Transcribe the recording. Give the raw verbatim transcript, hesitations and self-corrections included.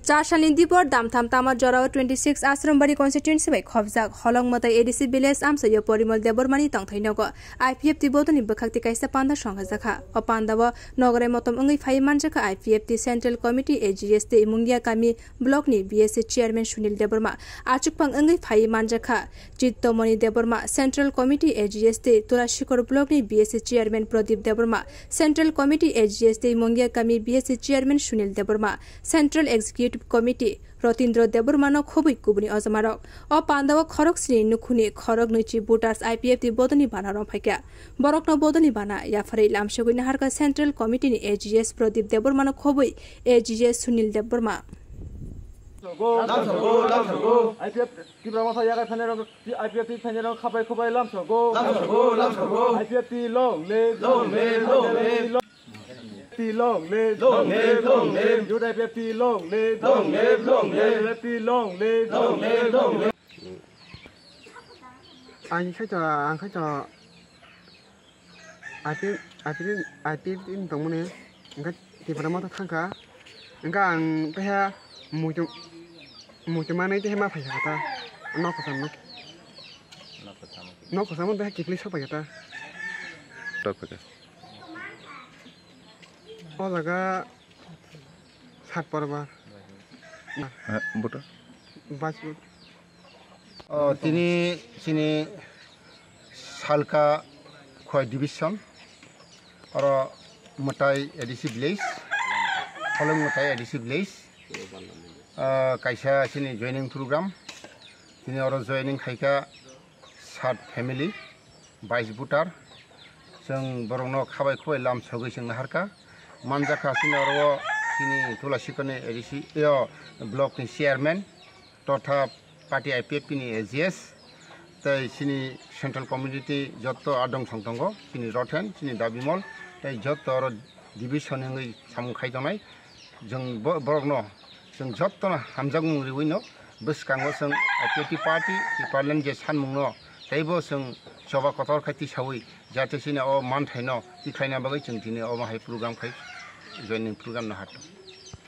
Char salni dibor damtham tama jorao twenty six Asrambari constituency bai khobjak Holong Mwtai A D C village amchaio Porimol Debbarmani tongthai nogo I P F T bodolni bwkhakti kaisa panda songkhajakha. O pandao nogorai motom wngwi phaiwi manjakha I P F T Central Committee A G S tei Mungia Kami block ni B S C chairman Sunil Debbarma, achukphang wngwi phaiwi manjakha Chittomoni Debbarma, Central Committee A G S tei Tulasikhor block ni B S C chairman Pradip Debbarma, Central Committee A G S tei Mungia Kami B S C chairman Sunil Debbarma, Central Executive Committee Rotindra Debbarmano khobwi kubuni ojamarok. O pandao khorok sini nukhuni khorok nwichi voters I P F T bodolni bana romphai kha. Borokno bodolni bana yapharwi lamsogwi naharkha Central Committee ni A G S Pradip Debbarmano khobwi A G S Sunil Debbarma. Lamsogo, lamsogo. I P F T Tipra Motha yagai phainairok, I P F T phainairok khabai khubai lamsogo. Lamsogo, lamsogo. I P F T long live, long live, long live. Long live, long live, long live. Youth I P F T long live, long live, long live. I P F T long live, long live, long live. Ang khai to, ang khai to, I P, I P, I P F T ni tongmani, hingke Tipra Motha thangkha, hingke ang teha muitu, muitu manwi teha ma phaikha ta, nok kwcham no. Nok kwcham teha kiphilwi sok phaikha ta. Tok phaikha. O jaga sat porbar. Na. Eh, buto? Bas. O, tini chini Salka Khowai division, oro Mwtai A D C village, Holong Mwtai A D C village, o, kaisa chini joining program, tini oro joining khaikha sat family, bais voter, chwng borokno khabai khubai lamsogwi chwng naharkha, manjakha chini oro chini Tulasikhorni A D C, yo, block ni chairman, totha party I P F T ni A G S, tei chini central committee jotto adong song tongo, chini Rothen, chini Dabimol, tei jotto oro division wngwi samung khai tongnai. Chwng bo-, borokno chwng jottono hamjakmung riwino bwskango chwng I P F T party, Tipraland je sanmungno teibo chwng choba kotor khai tisawi, jate chini o manthaino tikhlaina bagwi chwng tini omo hai program khai joining program no hato.